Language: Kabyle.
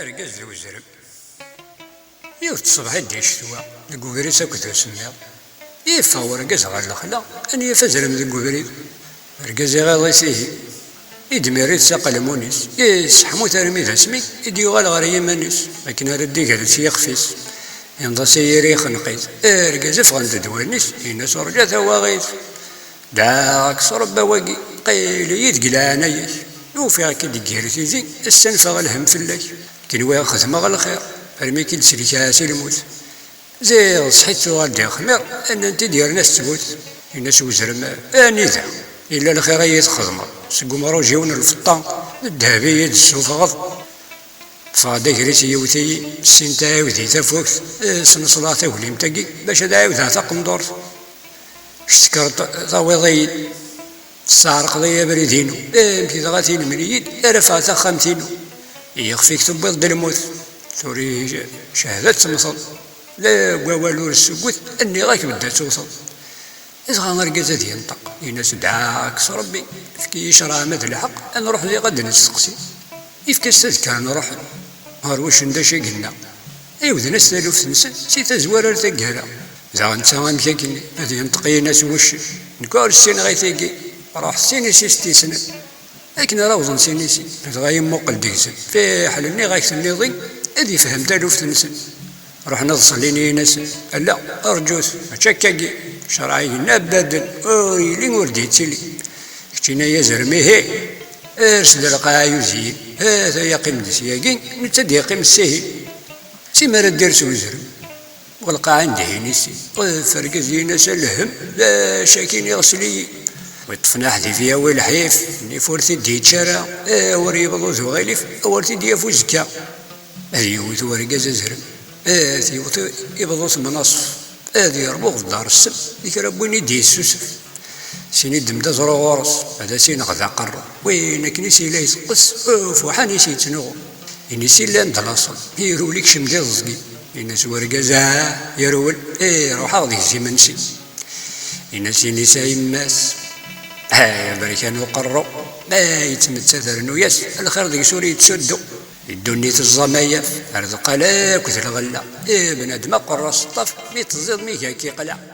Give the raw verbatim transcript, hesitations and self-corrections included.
Argaz d uzrem. Yiwet ṣṣbeḥ i d-icetwa deg ubrid akked usemmiḍ. Yeffeɣ urgaz ɣer lexla, ad yaf azrem deg ubrid. Argaz iɣiḍ-is ihi, idmir-it s aqelmun-is, yesseḥmu-t armi d asmi i d-yuɣal ɣer yiman-is, akken ara d-iger s yixef-is. Yenḍa s yiri ixneq-it. Argaz ffɣent-d wallen-is, yenna-s: "Urǧa tawaɣit! Dɛaɣ-ak s Rebbi a wagi, qil-iyi deg leɛnaya-k. Ufiɣ-k-id deg yir tizi, ssenfeɣ lhemm fell-ak. Kenwi xedmeɣ lxir, armi k-id-sellkeɣ si lmut. Ziɣ ṣṣḥit tuɣal d ixmir, nnan-t-id yerna s ttbut." Yenna-s uzrem: "Anida? Yella lxir i yi-txedmeḍ, seg umruj-iw n lfeṭṭa, d ddheb i yi-d-tessufɣeḍ." Ffɣeɣ-d agris yewwet-iyi, sin tɛiwed i tafukt, eh, sneṣleɣ taglimt-agi bac ad ɛiwdeɣ taqendurt. Kečč tekkreḍ tawiḍ-iyi-d, tesseɛrqeḍ-iyi abrid-inu, eh, amek dɣa tinemni-yi-d ara ffɣeɣ taxxamt-inu? Yexef-ik tewwiḍ-d lmut, tura cehda temmteḍ, la deg wawal ur ssuggut, nniɣ-ak bedda tewteḍ. Dɣa argaz ad yenṭeq, yenna-s: "Dɛaɣ-ak s Rebbi, efk-iyi ccreɛ ma d lḥeqq, ad nruḥ diɣ ad d-nesteqsi." Yefka-s tadekka n ruḥen ɣer wuccen d acu i yenna. Ɛiwden-as taluft-nsen si tazwara ar taggara. Daɣ netta amek akkenni ad yenṭeq, yenna-s wuccen: "Nekk ur ssineɣ i tigi, ruḥ s inisi s-t-issnen." Akken ara awḍen s inisi, dɣa yemmuqel deg-sen. "Fiḥel, nniɣ-ak tenniḍ-i ad ifhem taluft-nsen." Ruḥen ad ṣellin, yenna-sen: "Ala, rǧut, mačči akkagi. Ccreɛ igenna abaden, ur yelli ur d-yettili. Keččini ay azrem, ihi, ers-d lqaɛa yuziyin. Ata yeqqim-d syagi, netta ad yeqqim s-ihin." Si mi ara d-ires uzrem, lqaɛa n dihin-is, ɣef argaz-in-as: "A lhemm, d acu-agi iɣsel-iyi? Wi ṭṭfen aḥdif yawi lḥif, nnif ur t-id-yečči ara, awer yebḍu d uɣilif, awer t-id-yaf uzekka." Ad yewwet urgaz azrem, ad t-yewwet ibḍu s mnaṣef, ad yerbu ɣer ddar ssem, d kra n win i d-yessusef. Sin iddem-d aẓru ɣur-s, ad as-ineɣ d aqerru. Win akken i s-yella yeṭṭes, uf, uḥan i s-yettnuɣu. Ini-s illan d laṣel, yerwel ikcem d iẓẓgi. Ini-s urgaz: "Ah, yerwel, eh, ruḥeɣ deg-s imensi." Ini-s, ini-s a yemma-s: "Ay aberkan uqerru, ma yettmettat rnu-yas, lxir deg-s ur yettuddu. Di ddunit ẓẓama yaf, ar deqqal akk d lɣella. Eh, bnadem aqerru aseṭṭaf, mi teẓẓiḍ mi gak iqla."